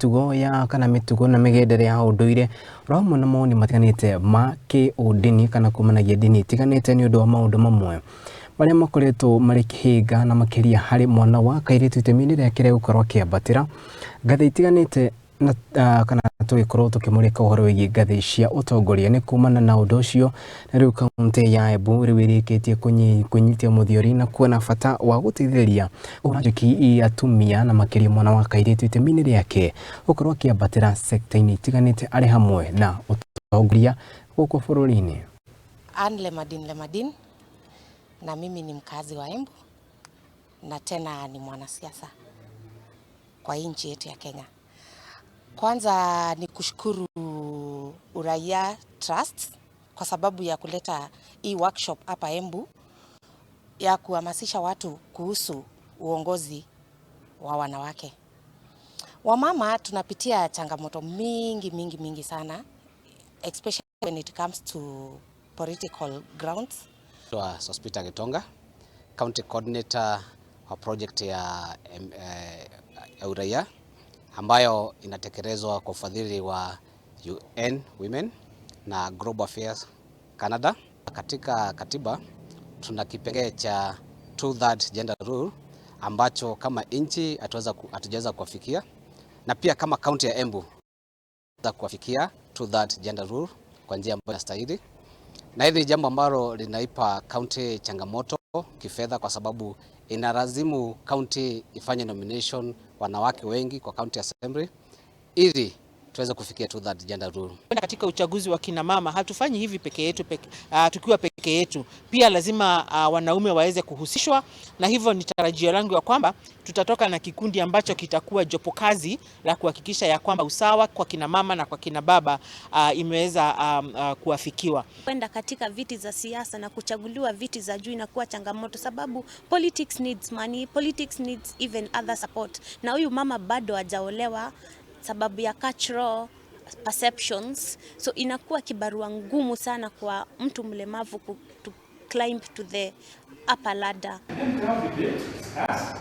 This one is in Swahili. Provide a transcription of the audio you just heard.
Mĩtugo ya kana mĩtugo na mĩgendere ya ũndũire oro hamwe na mawoni matiganĩte ma kĩũndini kana kumanagia ndini itiganĩte nĩ ũndũ wa maũndũ mamwe marĩa makoretwo marĩ kĩhĩnga na makĩria harĩ mwana wa kairĩtu itemi-inĩ rĩake rĩa gũkorwo akĩambatĩra ngathĩ itiganĩte na kana tũgĩkorwo tũkĩmũrĩka ũhoro wĩgiĩ ngathĩ cia ũtongoria. Nĩ kumana na ũndũ ũcio na rĩu kaunti ya Embu rĩu ĩrĩkĩtie kwĩnyitia mũthiori na kuona bata wa gũteithĩrĩria ũhoro atumia na makĩria mwana wa kairĩtu itemi-inĩ rĩake gũkorwo akĩambatĩra sekta-inĩ itiganĩte arĩ hamwe na ũtongoria gũkũ bũrũri-inĩ. Ann Lemadin Lemadin, na mimi ni mkazi wa Embu na tena ni mwanasiasa kwa hii nchi yetu ya Kenya. Kwanza ni kushukuru Uraia Trust kwa sababu ya kuleta hii workshop hapa Embu ya kuhamasisha watu kuhusu uongozi wa wanawake. Wamama tunapitia changamoto mingi mingi mingi sana, especially when it comes to political grounds. Naitwa Sospita Gitonga, County Coordinator wa project ya Uraia ambayo inatekelezwa kwa ufadhili wa UN Women na Global Affairs Canada. Katika katiba tuna kipengee cha two-third gender rule ambacho kama nchi hatujaweza kuafikia, na pia kama kaunti ya Embu kuafikia two-third gender rule kwa njia ambayo inastahili, na hili ni jambo ambalo linaipa kaunti changamoto kifedha, kwa sababu inalazimu kaunti ifanye nomination wanawake wengi kwa county assembly ili tuweze kufikia two-third gender rule. Katika uchaguzi wa kina mama hatufanyi hivi peke yetu tukiwa peke yetu, pia lazima wanaume waweze kuhusishwa, na hivyo ni tarajio langu ya kwamba tutatoka na kikundi ambacho kitakuwa jopo kazi la kuhakikisha ya kwamba usawa kwa kina mama na kwa kina baba imeweza kuafikiwa. Kwenda katika viti za siasa na kuchaguliwa viti za juu inakuwa changamoto, sababu politics needs money, politics needs even other support, na huyu mama bado hajaolewa sababu ya cultural perceptions, so inakuwa kibarua ngumu sana kwa mtu mlemavu to climb to the upper ladder. And then we have debate, discuss.